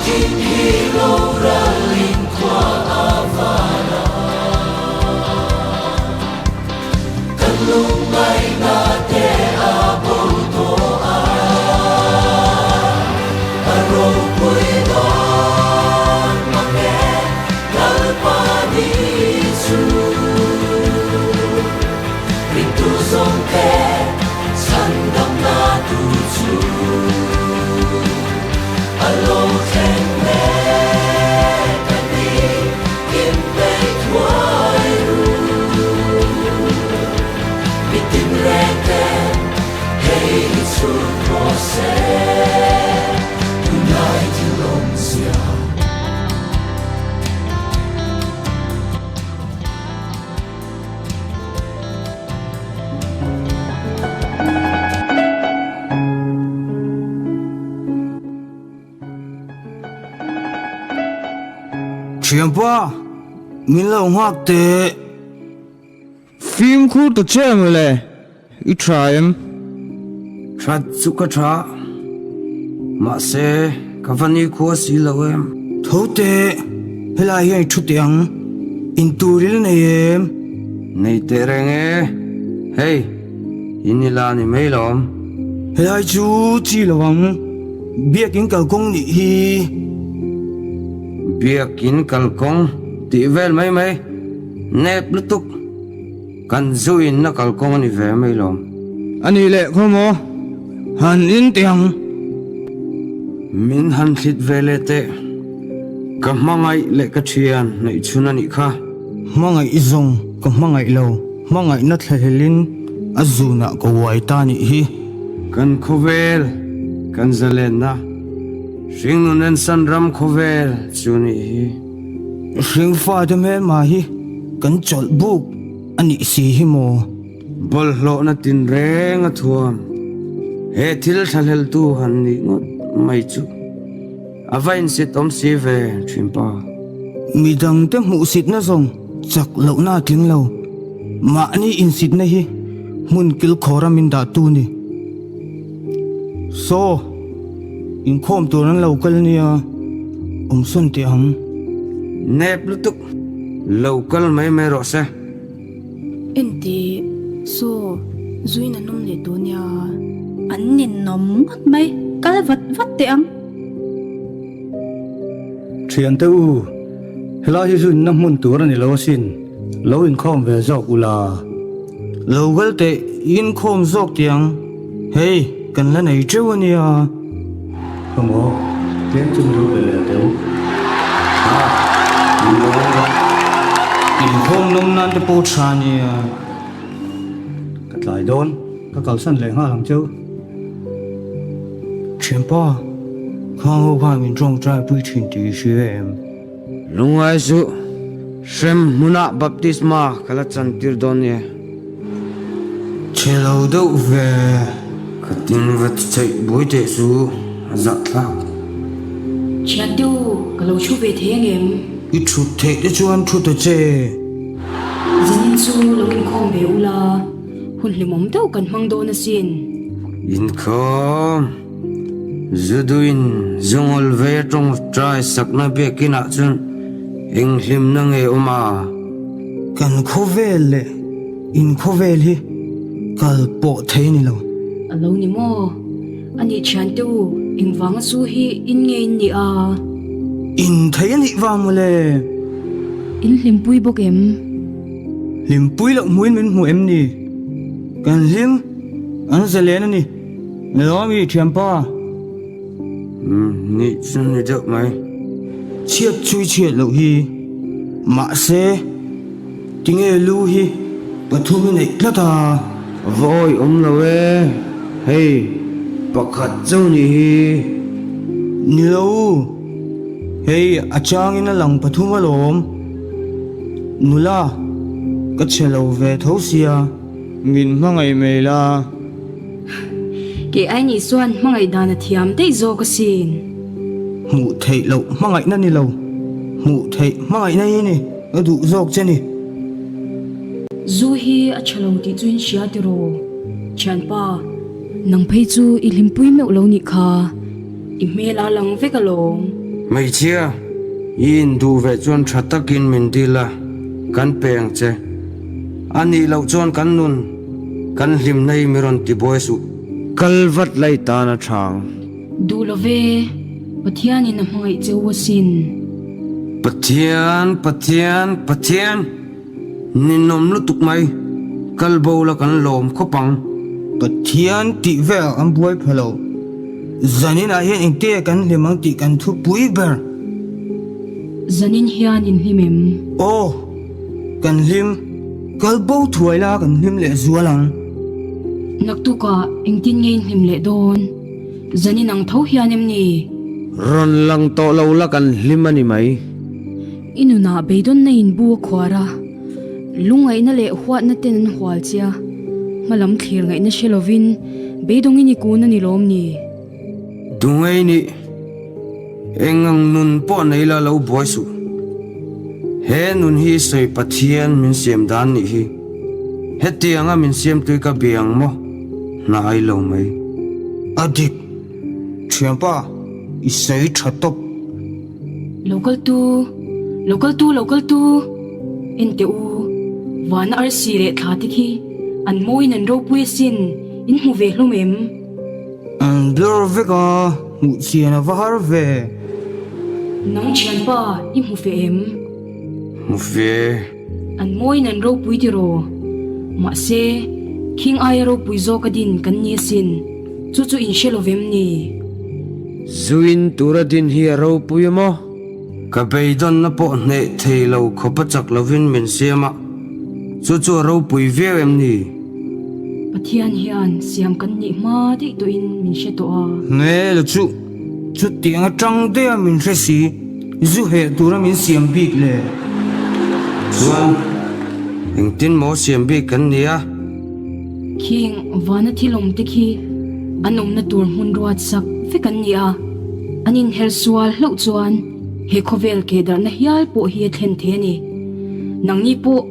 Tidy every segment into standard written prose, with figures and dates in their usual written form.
Thim hi roralin khua a van a, kan lungngaihna te a bo tawh a, a ropui dawn mang e Lalpa ni chu. Ringtu zawngte chhandamna tu chu a lo thleng mek a ni, inpeih thuai ru. Mitin rengte hei hi chhun rawh se, tunlai thil awmzia. Thianpa, min lo nghak teh. Fimkhur ta che ang le, i tha em? That chu ka tha, mahse ka va ni khua si lo em? Tho teh, helai hian i thu teh ang, intur i la nei em? Nei teh reng e, hei in ila ni mai lawm. Helai chu chi lo ang, biakin kalkawng nih hi. Biakin kalkawng tih vel mai mai, nep lutuk. Kan zu in na kalkawng a ni ve mai lawm. A nih leh khaw maw? Han in teh ang. Min han thlit ve leh teh. Ka hmangaih leh ka thian neih chhun a nih kha. Hmangaih zawng ka hmangaih lo, hmangaihna thlahlelin a zunah ka uai ta nih hi. Kan khawvel, kan zalenna, hringnun ensan ram khawvel chu nih hi. Hringfate hmelma hi kan chawlh buk a nih si hi maw? Bawlhhlawhna tinreng a thuam. He thil thlahleltu han nih ngawt mai chu a va insit awm si ve thin pa. Midangte hmuhsitna zawng chak lohna a tling lo. Mahni insitna hi hmun kilkhawra min dahtu ni. Saw, inkhawm tur an lo kal nia, awm sawn teh ang. Nep lutuk, lo kal mai mai rawh se. Enti, saw, zuin an awm leh tawh nia. An ninawm ngawt mai, kal vat vat teh ang. Thiante u, helai hi zuinna hmun tur a ni lo asin, lo inkhawm ve zawk ula. Lo kal teh, inkhawm zawk teh ang. Hei, kan la nei teuh a nia. Ka maw, tlem chu min lo be leh deuh. Ha, min lo awm rawh. Inkhawm nawm nan te pawh tha nia. Ka tlai dawn, ka kalsan leh nghal ang cheu. Thianpa, khang ho khan min tawngtai pui thin tih i hria em? Lungngai suh, hrem hmunah baptisma ka la chantir dawn nia. Chhe lo deuh ve. Ka tin va ti theih buai teh chu a zah thlak. Thiante u, ka lo thu ve thei angem? I thut theih te chuan thu ta che. Zanin chu lo inkhawm ve ula, hun hlimawm deuh kan hmang dawn asin. Inkhawm? Zuduin zungawl ve tawngtai sakna biakinah chuan eng hlimna nge awm a? Kan khawvel leh in khawvel hi kal pawh thei a ni lo. A lo ni maw? A nih thiante u, engvanga zu hi in nge in nih a? In thei a nih vang maw le? In hlimpui bawk em? Hlimpui loh hmuin min hmu em ni? Kan hlim an zalen a ni. Nilawmi thianpa. Umm nih chu ni deuh mai. Chhiat chui chhiat loh hi. Mahse, tinge lu hi pathum i neih tlat a? Va awih awm lo e, hei pakhat chauh nih hi. Ni lo, hei a changin a lang pathum alawm. Nula, ka chhe lo ve tho sia. Min hmangaih mai la. Kei ai nih chuan hmangaih dan a thiam daih zawk asin. Hmuh theih loh hmangaihna ni lo, hmuh theih hmangaihna hi ni ka duh zawk che ni. Zu hi a tha lo tih chu in hria tiraw? Thianpa, nang phei chu i hlimpui meuh lo nih kha, i hmel a lang vek alawm. Hmeichhia, i induh ve chuan tha takin min dil a, kan pe ang che. A nih loh chuan kan nun, kan hlimna hi mi rawn ti buai suh. Kal vat lai tan a tha ang. Duh lo ve, Pathianin a hmangaih che u asin. Pathian, Pathian, Pathian! Ninawm lutuk mai, kal bo la kan lawm khawp ang. Pathian tih vel an buai pha lo. Zanin ah hian engte kan hlim ang tih kan thupui ber. Zanin hian in hlim em? Aw, kan hlim. Kal bo thuai la kan hlim leh zual ang. Naktukah engtin nge in hlim leh dawn? Zanin ang tho hian em ni? Rawn lang tawh lo la kan hlim a ni mai. I nunah beidawnna in bu a khuar a, lungngaihna leh huatna ten an hual che a, hmalam thlir ngaihna hre lovin beidawngin i kun a ni lawm ni? Dungei nih, eng ang nun pawh nei la lo buai suh. He nun hi sawi Pathian min siam dan nih hi. Hetianga min siamtui ka bia ang maw? Hnai lo mai. A dik, thianpa, i sawi tha tawp. Lo kal tu, lo kal tu, lo kal tu, en teh u, vana arsi leh thla te khi an mawiin an ropui asin, in hmu ve hlawm em? An blur vek a, hmuh chian a va har ve. Nang thianpa, i hmu fe em? Hmu fe. An mawiin an ropui tiraw? Mahse, khing aia ropui zawk a din kan ni asin. Chu chu in hre lo vem ni? Zuin tura din hi a ropui a maw? Ka beidawnna pawh hneh thei lo khawp a chak lovin min siam a, chu chu a ropui viau em ni? Pathian hian siam kan nih hma daih tawhin min hre tawh a. Hmel chu chutiang atang daih a min hre si, zu heh tura min siam bik le. Chuan engtin maw siam bik kan ni a? Khing vana thil awm te khi an awmna tur hmun ruat sak vek an ni a, an inher sual hlauh chuan he khawvel keh darhna hial pawh hi a thlen thei a ni. Nangni pawh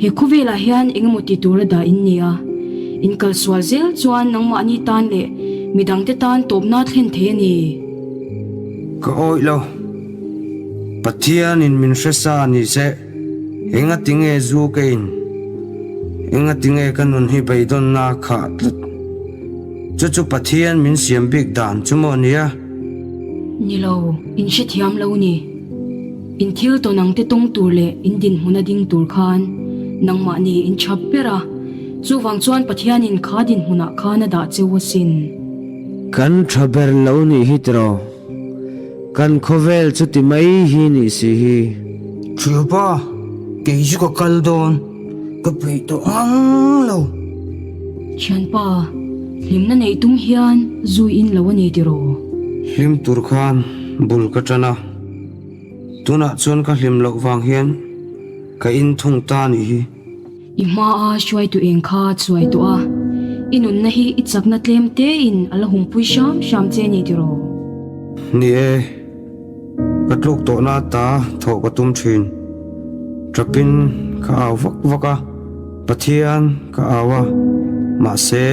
he khawvelah hian engemaw ti tura dah in ni a, in kal sual zel chuan nangmahni tan leh midangte tan tawpna a thlen thei a ni. Ka awih lo. Pathianin min hre sa ni se. Engati nge zu ka in? Engati nge ka nun hi beidawnna a khah tlat? Chu chu Pathian min siam bik dan chu maw nia? Ni lo, in hrethiam lo ni. In thil tawn ang te tawng tur leh in dinhmun a ding tur khan nangmahni in chap ber a, chuvang chuan Pathianin kha dinhmunah khan a dah cheu asin. Kan tha ber lo nih hi tiraw? Kan khawvel chu ti mai hi nih si hi. Thianpa, kei chu ka kal dawn, ka peih tawh ang lo. Thianpa, hlimna neih tum hian zui in lo a ni tiraw? Hlim tur khan bul ka tan a, tunah chuan ka hlim loh vang hian ka in thung ta nih hi. I hmaa hruaitu eng kha chuai tawh a, i nunna hi i chakna tlem tein a la humpui hram hram che ni tiraw? Ni e, ka tluk tawhna ata thawh ka tum thin. Tapin ka au vak vak a, Pathian ka au a, mahse,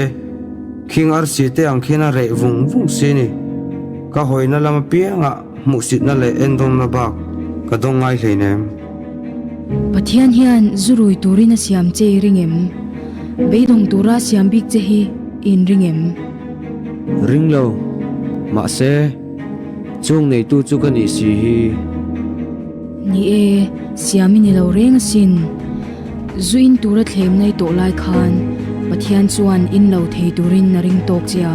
khing arsi te ang khian a reh vung vung si ni. Ka hawina lam apiangah hmuhsitna leh endawnna bak ka dawng ngai hleinem. Pathian hian zu rui turin a siam che i ring em? Beidawng tura a siam bik che hi i inring em? Ring lo, mahse, chung neitu chu ka nih si hi. Ni e, siam i ni lo reng asin. Zu in tura thlem nei tawh lai khan Pathian chuan in lo thei turin a ring tawk che a.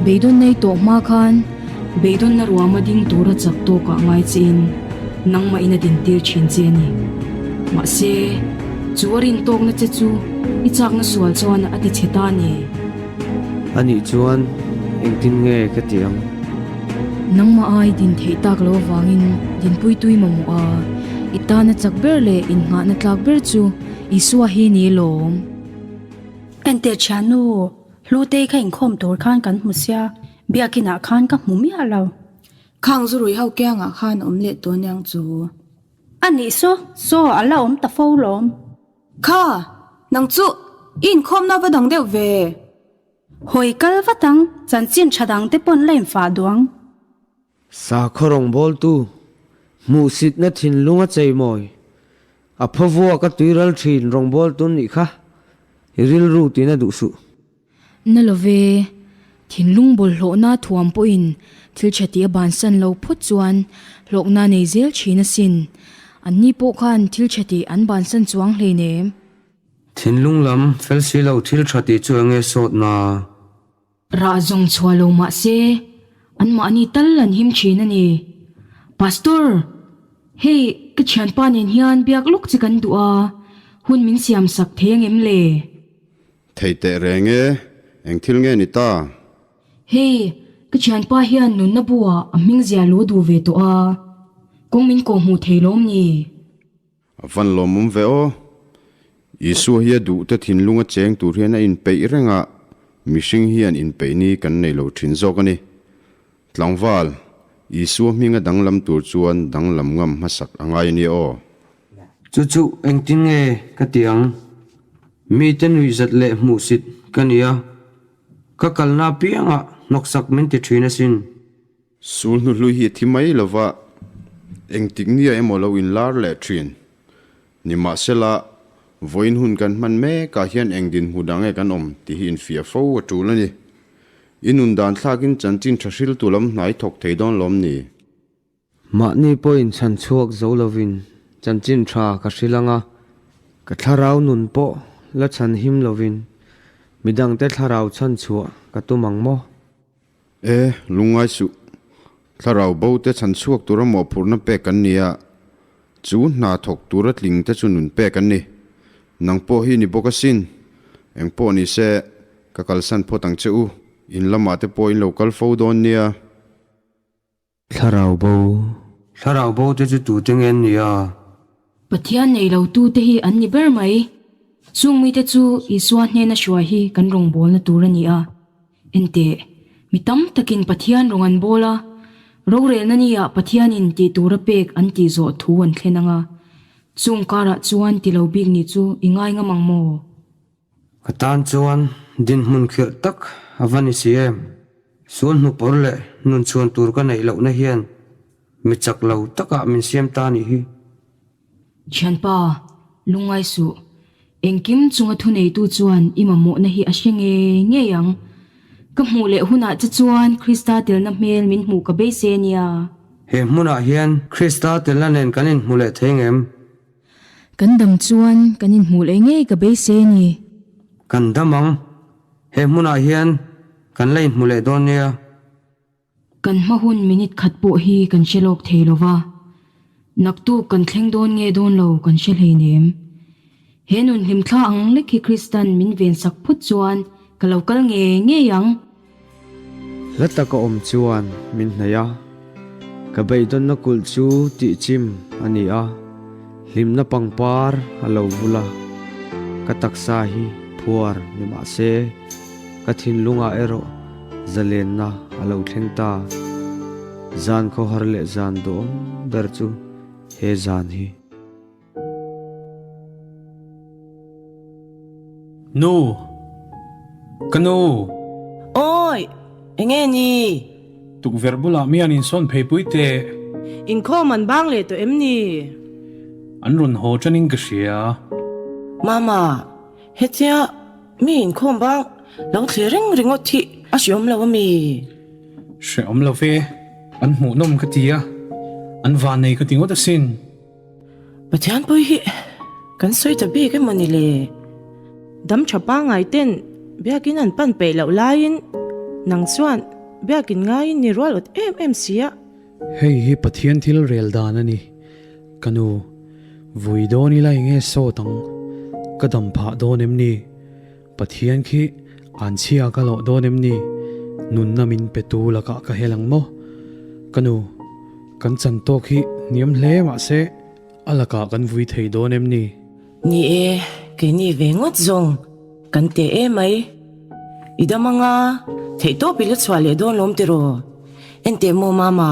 Beidawn nei tawh hma khan Beidawnna ruama ding tura chak tawkah ngai chiin nangmah in a dintir thin che a ni. Mahse, chu a rin tawkna che chu i chakna sual chuan a ti chhe ta a ni. Anih chuan engtin nge ka ti ang? Nangmah ai din theih tak lo avangin dinpui tui mamawh a, i tana chak ber leh innghahna tlak ber chu Isua hi ni lawm. Enteh thiannu, Hlutei kha inkhawm tur khan kan hmu sia, biakinah khan ka hmu miah lo. Khang zurui ho kiangah khan awm leh tun ang chu. A nih saw, saw a la awm ta fo lawm. Kha, nang chu i inkhawmna va dang deuh ve. Hawi kal vat ang, chanchin tha dang te pawn la infah duang. Sakhaw rawngbawltu, hmuhsitna thinlung a cheimawi, a phawvuak a tuiral thin rawngbawltu nih kha i rilru tina duh suh. Na love, thinlung bawlhhlawhna thuam pawhin thil tha tih a bansan lo phawt chuan hlawkna nei zel thin asin. Anni pawh khan thil tha tih an bansan chuang hleinem. Thinlung lam fel si lo thil tha tih chu enge sawtna? Rah zawng chhuah lo mah se, anmahni tal an him thin a ni. Pastor, hei ka thianpa nen hian biak lawk che kan duh a, hun min siam sak thei angem le? Thei teh reng e, eng thil nge ni ta? Hei, ka thianpa hian nunna buah a hming zia lo duh ve tawh a, kawng min kawhhmuh thei lawm ni? A van lawmawm ve aw. Isua hi a duhte thinlunga cheng tur hian a inpeih reng a, mihring hian inpeih ni kan nei lo thin zawk a ni. Tlangval, Isua hminga danglam tur chuan danglam ngam hmasak a ngai a nia aw. Chu chu engtin nge ka ti ang? Mite nuihzat leh hmuhsit ka ni a, ka kalna apiangah hnawksak min ti thin asin. Sul hnuhlui hi a thi mai lo va, engtik nia emaw lo inlar leh thin. Nimahsela, vawiin hun kan hman mekah hian eng dinhmu dang nge kan awm tih hi infiah fo a tul a ni. I nun dan thlakin chanchin tha hriltu lam hnai thawk thei dawn lawm ni? Mahni pawhin chhan chhuak zo lovin chanchin tha ka hrilh ang a, ka thlarau nun pawh la chhan him lovin midangte thlarau chhan chhuah ka tum ang maw? E, lungngai suh. Thlarau bo te chhan chhuak tura mawhphurhna pek kan ni a, chu hna thawk tura tling te chu nun pek an ni. Nang pawh hi ni bawk asin. Eng pawh ni se, ka kalsan phawt ang che u, in lamah te pawh in lo kal fo dawn nia. Thlarau bo. Thlarau bo te chu tute nge an ni a? Pathian nei lo tute hi an ni ber mai. Chung mite chu Isua hnena hruai hi kan rawngbawlna tur a ni a. Enteh, mi tam takin Pathian rawng an bawl a, rorelna niah Pathianin tih tura pek an tih zawh thu an thlen ang a. Chung karah chuan ti lo bik nih chu i ngai ngam ang maw? Ka tan chuan dinhmun khirh tak a va ni si em? Sual hnupawr leh nun chhuan tur ka neih lohna hian mi chak lo takah min siam ta nih hi. Thianpa, lungngai suh. Engkim chunga thuneitu chuan i mamawhna hi a hre ngei ngei ang. Ka hmuh leh hunah che chuan Krista telna hmel min hmuh ka beisei ania. He hmunah hian Krista telna nen kan inhmu leh thei ngem? Kan dam chuan kan inhmuh leh ngei ka beisei a ni. Kan dam ang. He hmunah hian kan la inhmu leh dawn nia. Kan hma hun minute khat pawh hi kan hre lawk thei lo va. Naktuk kan thleng dawn nge dawn lo kan hre hleinem. He nun hlimthla ang lek hi Kristan min vensak phawt chuan ka lo kal ngei ngei ang. Hla taka awm chuan min hnaih a, ka beidawnna kulh chu tihchim a ni a, hlimna pangpar a lo vul a, ka taksa hi phuar ni mah se, ka thinlungah erawh zalenna a lo thleng ta. Zan khawhar leh zan duhawm ber chu he zan hi. Nu! Ka nu! Awi! Enge ni? Tukverh bulah mi an insawn phei pui teh. Inkhawm an bang leh tawh em ni? An rawn haw tanin ka hria. Mama, hetia mi inkhawm bang lo thlir reng ringawt hi a hreawm lo ami? Hreawm lo ve, an hmuhnawm ka ti a, an vannei ka ti ngawt asin. Pathian pawh hi kan sawi ta bik emaw ni le? Dam tha pangngai ten biakin an pan peih loh laiin nang chuan biakin ngaiin ni rual awt em em si a. Hei hi Pathian thil rel dan a ni. Ka nu, vui dawn ila enge sawt ang? Ka dam phah dawn em ni? Pathian khi an chhia ka lawh dawn em ni? Nunna min pe tu lakah ka hel ang maw? Ka nu, kan chan tawk hi hniam hle mah se a lakah kan vui thei dawn em ni? Ni e, keini ve ngawt zawng kan teh emai. I dam anga, theihtawp i la chhuah leh dawn lawm tiraw? Enteh maw mama,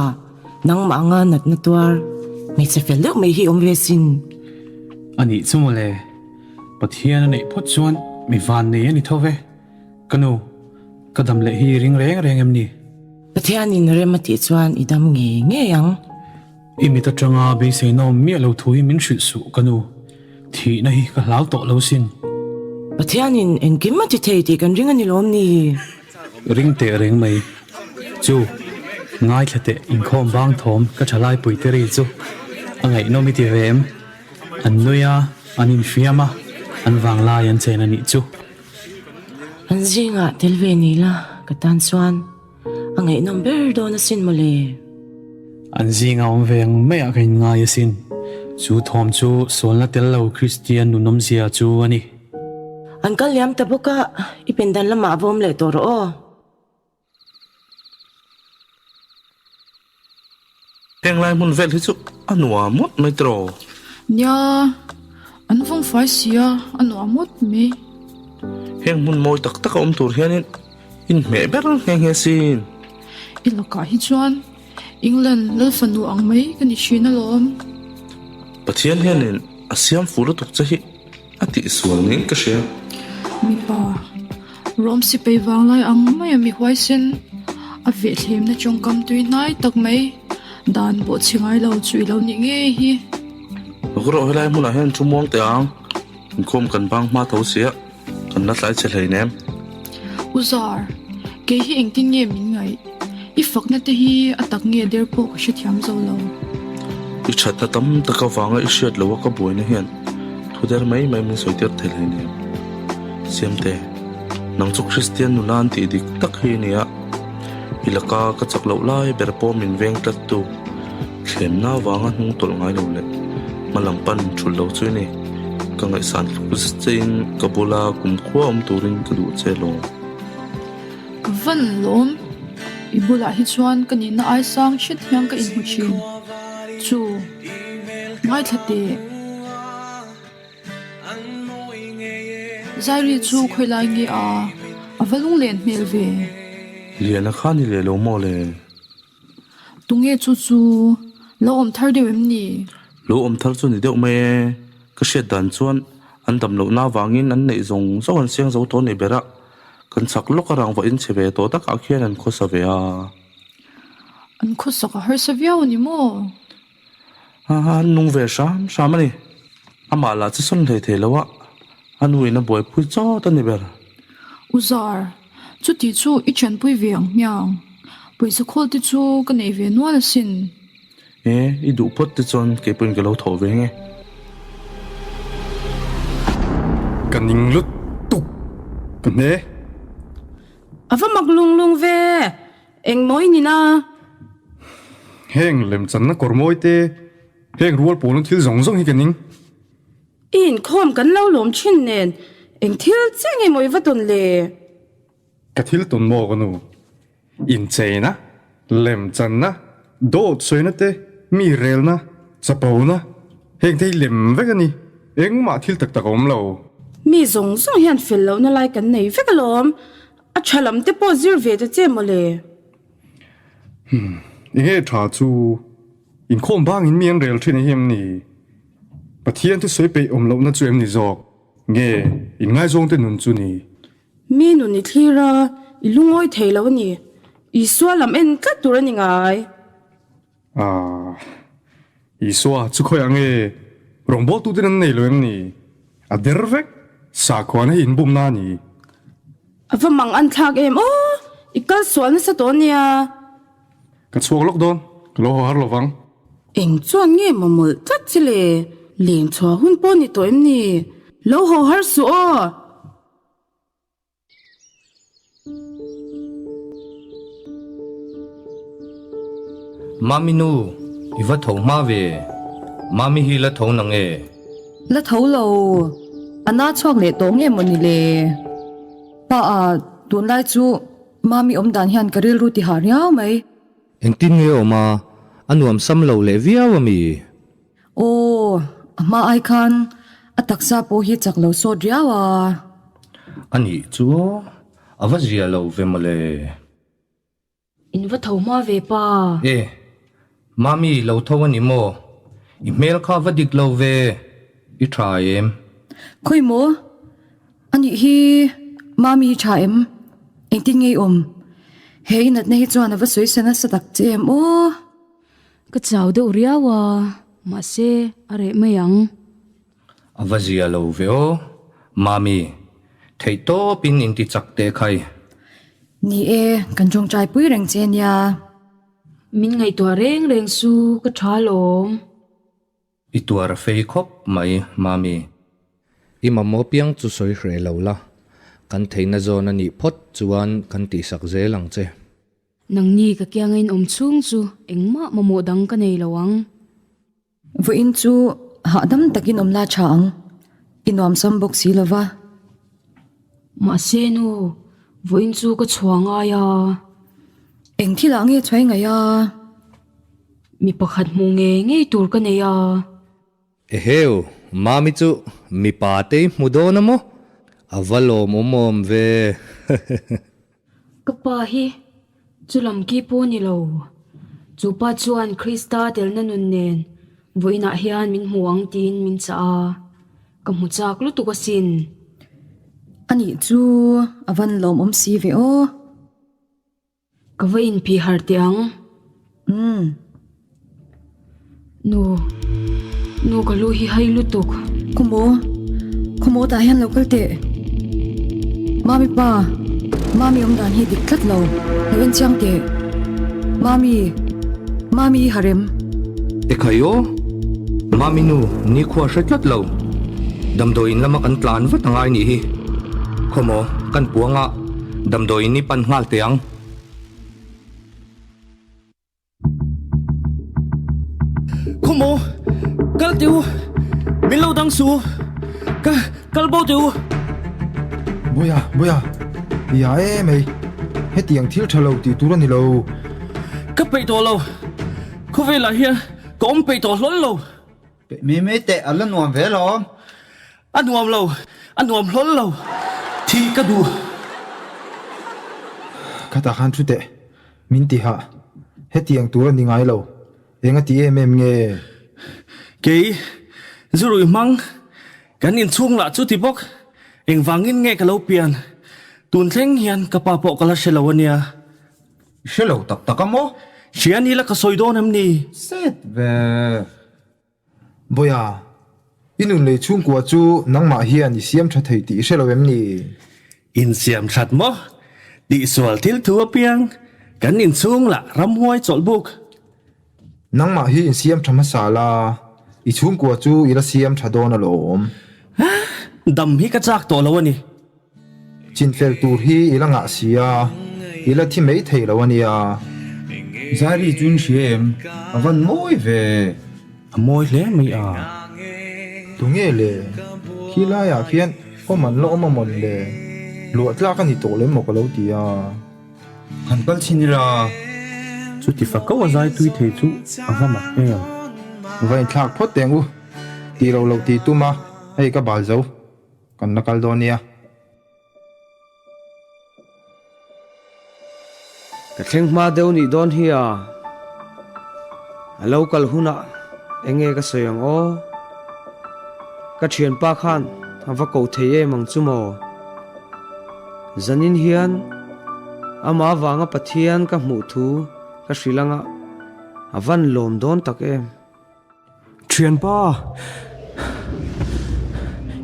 nangmah anga natna tuar hmeichhe fel deuh mai hi awm ve sin. Anih chu mawle. Pathian a neih phawt chuan mi van nei a ni tho ve. Ka nu, ka dam leh hi ring reng reng em ni? Pathianin rem a tih chuan i dam ngei ngei ang. I mit atanga beiseina awm miah lo thu hi min hrilh suh ka nu. Thihna hi ka hlau tawh lo sin. Pathianin engkim a ti thei tih kan ring a ni lawm ni? Ring teh reng mai. Chu, ngaithla teh inkhawm bang thawm ka tha lai pui te ri chu a ngaihnawm i ti ve em? An nui a, an infiam a, an vanglai an chen a nih chu. An zingah tel ve ni la ka tan chuan a ngaihnawm ber dawn asin mawle. An zingah awm ve ang maiah ka inngai asin. Chu thawm chu sualna tel lo Kristian nunawmzia chu a ni. An kal liam ta bawk a, i pindan lamah va awm leh tawh rawh aw. Heng lai hmun vel hi chu a nuam ngawt mai tiraw? Nia, an vawng fai si a, a nuam ngawt mai. Heng hmun mawi tak tak a awm tur hianin inhmeh ber nghe nghe sin. I lakah hi chuan England lal fanu ang mai ka ni thin alawm. Pathian hianin a siam fuh lutuk che hi a tihsual niin ka hria. Mipa, Rom sipai vanglai ang maia mi huaisen, a vehthlemna tawngkam tui hnai tak mai, dan pawh chhe ngai lo chu i lo nih ngei hi. Ka rawh helai hmunah hian thu muang teh ang, inkhawm kan bang hma tho sia, kan la tlai chhe hlei nem. U Zar, kei hi engtin nge min ngaih? I fakna te hi a tak nge der pawh ka hrethiam zo lo. I thatna tam tak avanga i hriat loh a ka buaina hian thu der mai mai min sawi tir thei hlei nen. Siamte, nang chu Kristian nula an tih dik tak hi i ni a, i laka ka chak loh lai ber pawh min veng tlat tu, thlemna avanga hnung tawlh ngai lo leh hma lam pan thulh lo chu i ni. Ka ngaihsan tluk zet chein ka bula kumkhua awm turin ka duh che lawm. Ka van lawm, i bulah hi chuan ka nihna ai sang hret hian ka inhmu thin. Chu, ngaithla teh. Zairi chu khawi lai nge a, a va lunglen hmel ve. Liana kha ni leh lo maw le? Tunge chu chu, lo awm thar deuh em ni? Lo awm thar chu ni deuh mai e, ka hriat dan chuan an dam lohna avangin an neih zawng zawng an siang zo tawh ni ber a. Kan chak lawk a rang vah in che ve tawh takah khian an khawsa ve a. An khawsak a harsa viau a ni maw? A an nung ve hram hram a ni. Amah lah chu sawn hlei thei lo a, a nu in a buaipui chawt a ni ber. U Zar, chuti chu i thianpui ve ang hmiang. Pawisa khawl te chu ka nei ve nual asin. E, i duh phawt te chuan kei pawhin ka lo thawh ve nge. Ka ning lut tuk ka hne. A va mak lung lung ve, eng mawi ni na. Heng lemchanna kawr mawi te, heng rual pawlna thil zawng zawng hi ka ning. I inkhawm kan lo lawm thin nen, eng thil chiah nge maw i va tawn le? Ka thil tawn maw ka nu? Incheina, lemchanna, dawt sawina te, mi relna, chapona, heng te hi lem vek a ni. Engmah thil tak tak a awm lo. Mi zawng zawng hian fel lohna lai kan nei vek alawm. A tha lam te pawh zir ve ta che mawle. Hmm, enge tha chu inkhawm bangin mi an rel thin a hi em ni? Pathian thusawi peih awm lohna chu em ni zawk? Nge inngaizawng te nun chu ni? Mi nun i thlir a, i lungawi thei lo a ni. Isua lam en tlat tur a ni ngai. Ah, Isua chu khawiah nge rawngbawltuten an nei lo em ni? A der vek, sakhuana hi inbumna a ni. A va mang an thlak em aw, i kal sual nasa tawh a nia. Ka chhuak lawk dawn, ka lo haw har lo vang. Eng chuan nge maw mawlh tlat che le? Leng chhuah hun pawh ni tawh em ni? Lo haw har suh aw! Mami nu, i va tho hma ve. Mami hi la tho nang e? La tho lo. A na chhuak leh tawh nge maw ni le? Pa a, tunlai chu Mami awm dan hian ka rilru ti hah riau mai. Engtin nge awm a, a nuam sam lo leh viau a mi? Aw, a hma ai khan a taksa pawh hi chak lo sawt riau a. A nih chu a va zia lo ve mawle. In va tho hma ve pa. E, Mami lo tho a ni maw? I hmel kha va dik lo ve, i tha em? Khawi maw? A nih hi Mami hi tha em? Engtin nge i awm? He i natna hi chuan a va sawi sa nasa tak che em aw. Ka chau deuh riau a, mahse a reh mai ang. A va zia lo ve aw, Mami. Theih tawpin inti chak teh khai. Ni e, kan tawngtai pui reng che nia. Min ngaihtuah reng reng su, ka tha lawm. I tuar a fei khawp mai, Mami. I mamawh piang chu sawi hreh lo la, kan theihna zawn a nih phawt chuan kan tihsak zel ang che. Nangni ka kianga in awm chhung chu engmah mamawh dang ka nei lo ang. Vawiin chu hahdam takin awm la tha ang, i nuamsam bawk si lo va. Mahse nu, vawiin chu ka chhuah ngai a. Eng thil ah nge chhuai ngaih a? Mi pakhat hmuh ngei ngei tur ka nei a. Eheu, Mami chu mipa te i hmu dawn a maw? A va lawmawm awm ve. Ka pa hi chu lam ki pawh ni lo. Chu pa chuan Krista telna nun nen vawiinah hian min hmu ang tiin min chah a, ka hmu chak lutuk asin. Anih chu a van lawmawm si ve aw. Ka va inphih harh teh ang. Umm. Nu. Nu ka lu hi hai lutuk. Khawmaw. Khawmaw tah hian lo kal teh. Mami pa. Mami awm dan hi dik tlat lo. Lo en chiang teh. Mami. Mami i harem. Ekhai aw. Mami nu nikhua hre tlat lo. Damdawiin lama kan tlan vat angai nih hi. Khawmaw kan puanga. Damdawiin i pan nghal teh ang. Khawmaw, kal teh u, min lo dang suh u, ka kal bo teh u. Buia, Buia, i a em ei, hetiang thil tha lo tih tur a ni lo. Ka peih tawh lo, khawvelah hian ka awm peih tawh hlawl lo. Peih mai mai teh, a la nuam ve alawm. A nuam lo, a nuam hlawl lo, thih ka duh. Khatah khan thu teh, min ti hah. Hetiang tur a ni ngai lo, eng a ti em em nge? Kei, zurui hmang, kan inchhung lah chu ti bawk, engvangin nge ka lo pian? Tun thleng hian ka pa pawh ka la hre lo a nia. Hre lo tak tak a maw? Hria ni la ka sawi dawn em ni? Set ve. Bawiha, i nun lei chhungkua chu nangmah hian i siam tha thei tih i hre lo em ni? Insiam that maw? Tihsual thil thu apiang kan inchhung lah ramhuai chawlh buk. Nangmah hi insiam tha hmasa la, i chhungkua chu i la siam tha dawn alawm. Dam hi ka chak tawh lo a ni. Chinfel tur hi i la ngah si a, i la thi mai thei lo a nia. Zari chu in hria em? A van mawi ve. A mawi hle mai a. Tunge le? Khi laiah khian awm an la awm a mawn le? Luah tlak a ni tawh lem maw ka lo ti a. Han kal chhin ila. Chuti fa ko a zai tui thei chu a va mak em. Va inthlak phawt teng u. Tih loh loh tih tum a, hei ka bal zo. Kan la kal dawn nia. Ka thleng hma deuh nih dawn hi a. A lo kal hunah eng nge ka sawi ang aw. Ka thianpa khan a va koh thei em ang chu maw. Zanin hian amah avanga Pathian ka hmuh thu ka hrilh anga a van lawm dawn tak em. Thianpa,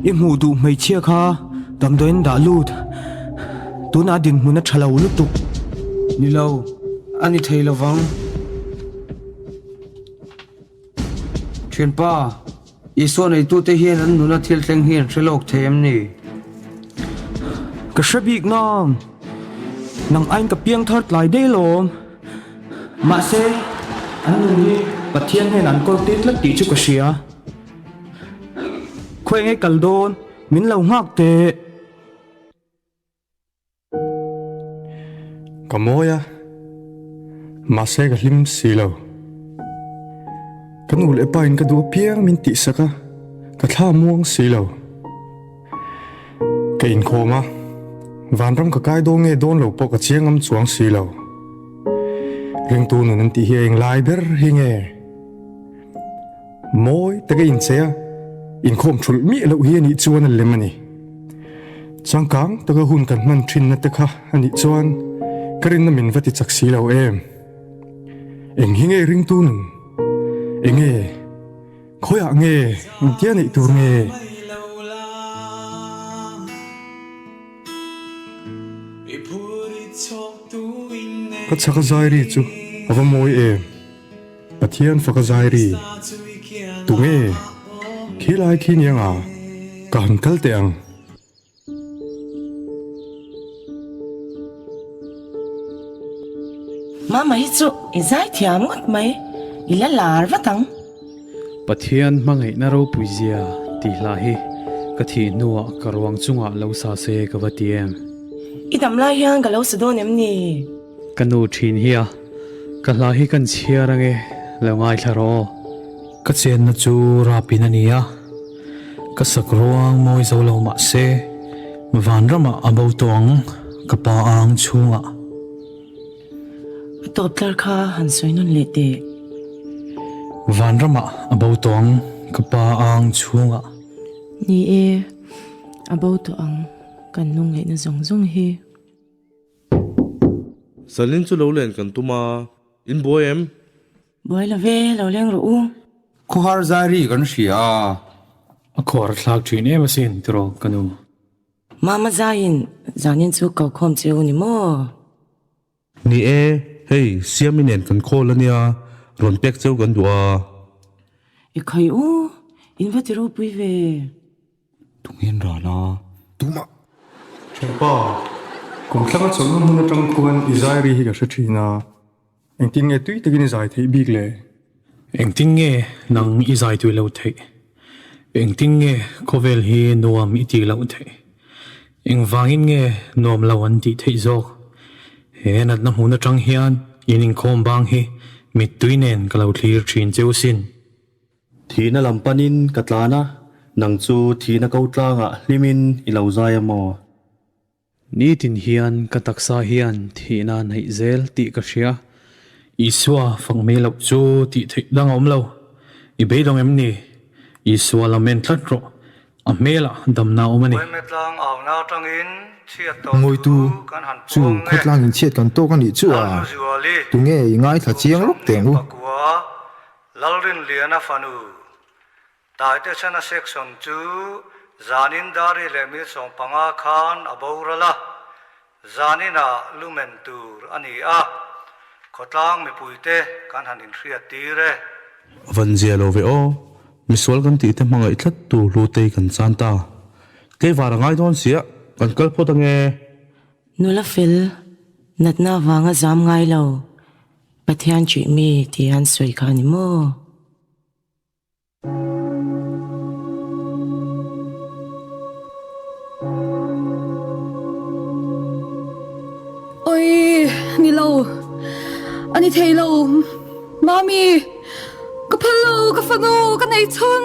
i hmuh duh hmeichhia kha damdawiin dah lut, tunah dinhmun a tha lo lutuk. Ni lo, a ni thei lo vang. Thianpa, Isua neitute hian an nuna thil thleng hi an hre lawk thei em ni? Ka hre bik nang, nang aiin ka piang thar tlai daih alawm. Mahse, an nun hi Pathian hnenah an kawl tir tlat tih chu ka hria. Khawi nge kal dawn, min lo nghak teh. Ka mawi a, mahse ka hlim si lo. Ka nu leh pa in ka duh apiang min tihsak a, ka thla muang si lo. Ka inkhawm a, vanram ka kai dawn nge dawn lo pawh ka chiang ngam chuang si lo. Ringtu nun an tih hi a englai ber hi nge? Mawi taka inchei a, inkhawm thulh miah loh hi a nih chuan a lem a ni. Changkang taka hun kan hman thinna te kha a nih chuan Ka rinna min va ti chak si lo em? Eng hi nge ringtu nun? Enge? Khawiah nge? Engtia neih tur nge? Ka chak a zai ri chu a va mawi em? Pathian fak a zai ri. Tunge? Khi lai khi niang a, ka han kal teh ang. Mama hi chu i zai thiam ngawt mai, i la lar vat ang. Pathian hmangaihna ropui zia tih hla hi ka thih hnuah ka ruang chungah lo sa se ka va ti em? I dam lai hian ka lo sa dawn em ni? Ka nu thin hi a, ka hla hi kan chhiar ange, lo ngaithla rawh aw. Ka chenna chu rapin a ni a, ka sak ruang mawi zo lo mah se, vanramah a bo tawh ang, ka pa ang chhungah. A tawp tlar kha han sawi nawn leh teh. Vanramah a bo tawh ang, ka pa ang chhungah. Ni e, a bo tawh ang, kan lungngaihna zawng zawng hi. Salin chu lo len kan tum a, in buai em? Buai lo ve, lo leng rawh u. Khawhar zai ri kan hria a. A khuar thlak thin em asin tiraw ka nu. Mama zaiin zanin chu ko khawm che u ni maw? Ni e, hei Siami nen kan call ania, rawn pek cheu kan duh a. I khawi u, in va ti ropui ve. Tungin ral a, tumah. Thianpa, kum thlanga chawlhna hmun atang khuan i zai ri hi ka hre thin a. Engtin nge tui takin i zai theih bik le? Engtin nge nang i zai tui lo theih? Engtin nge khawvel hi nuam i tih loh theih? Engvangin nge nuam lo an tih theih zawk? He natna hmun atang hian in inkhawm bang hi mittui nen ka lo thlir thin cheu sin. Thihna lam panin ka tlan a, nang chu thihna ko tlangah hlimin i lo zai a maw? Nitin hian ka taksa hian thihna neih zel tih ka hria. Isua fak mai loh chu tih theih dang a awm lo. I beidawng em ni? Isua lam en tlat rawh. A hmelah damna a awm a ni. Ngawitu, chu khawtlang inchhiat kan tawk a nih chu a, tunge i ngaithla chiang lawk teh ang u. Lalrinliana fanu Taitesena section chu zanin dari leh mil 15 khan a boral a, zaninah lumen tur a ni a, khawtlang mipuite kan han inhriat tir e. Van zia lo ve aw, misual kan tih te hmangaih tlat tu Hlutei kan chan ta. Tleivar a ngai dawn sia, kan kal phawt ange. Nula fel, natna avanga zam ngai lo, Pathian ṭih mi tih an sawi kha a ni maw? Oi, ni lo. A ni thei lo. Mami, ka phal lo, ka fanu, ka nei chhun.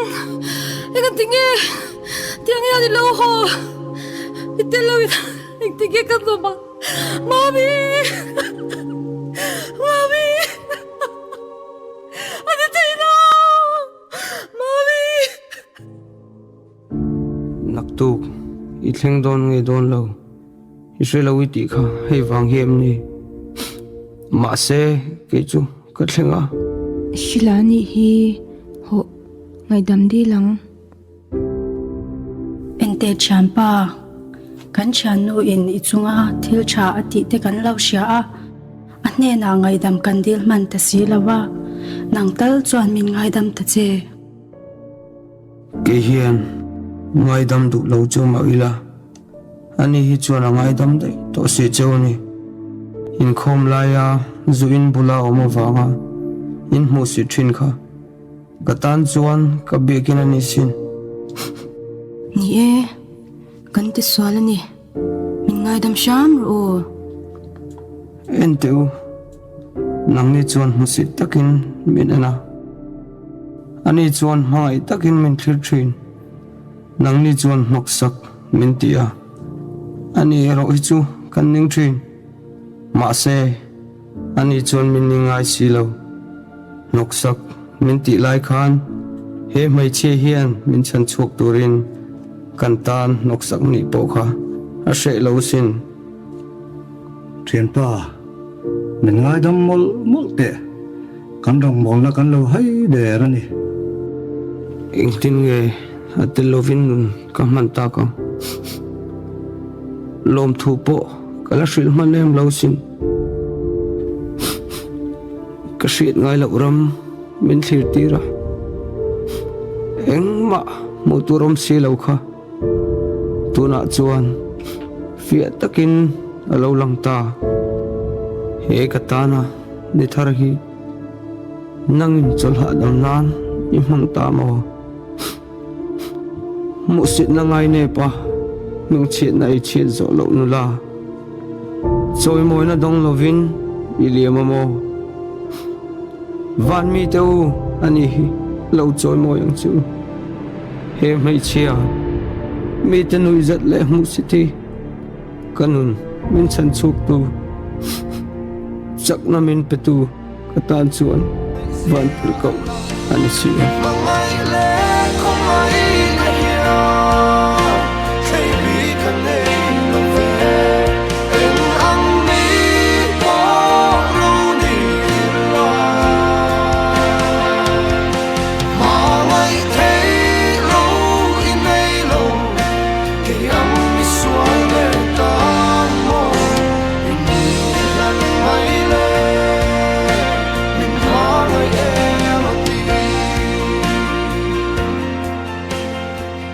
Eng an ti nge? Tiang hian i lo haw. I tel lo in engtin nge ka zawm ang? Mami! Mami! A ni thei lo! Mami! Naktuk, i thleng dawn nge dawn lo? I hre lo i tih kha hei vang hi em ni? Mahse, kei chu ka thleng a. Hrilh a nih hi hawh ngaihdam dil ang. Enteh thianpa, kan thiannu in i chunga thil tha a tih te kan lo hria a, a hnenah ngaihdam kan dil hman ta si lo a, nang tal chuan min ngaidam ta che. Kei hian ngaidam duh lo chu mah ila, ani hi chuan a ngaidam daih tawh si cheu a ni. Inkhawm laia zu in bula awm avanga in hmuh si thin kha. Ka tan chuan ka biakin a ni sin. Ni e, kan ti sual a ni. Min ngaidam hram rawh u. En teh u, nangni chuan hmusit takin min en a. Ani chuan hmangaih takin min thlir thin. Nangni chuan hnawksak min ti a. Ani erawh hi chu kan ning thin. Mahse, ani chuan min ning ngai si lo. Hnawksak min tih lai khan he hmeichhia hian min chhan chhuak turin kan tan hnawksak nih pawh kha a hreh lo sin. Thianpa, Min ngaidam mawlh mawlh teh. Kan rawngbawlna kan lo hai der a ni. Engtin nge a tel lovin nun ka hman tak ang? Lawmthu pawh ka la hrilh hman em lo sin. Ka hriat ngai loh ram min thlir tir a, engmah hmuh tur awm si lo kha tunah chuan fiah takin a lo lang ta. He ka tana ni thar hi nangin chawlhah dam nan i hmang ta maw? Hmuhsitna ngai nep a, hmingchhiatna ei chhiat zawh loh nula. Chawimawina dawng lovin i liam a maw? Van mite u a ni hi lo chawimawi ang che u. He hmeichhia, mite nuihzat leh hmuhsit hi ka nun min chhan chhuktu, chakna min petu ka tan chuan van pil koh a ni si a.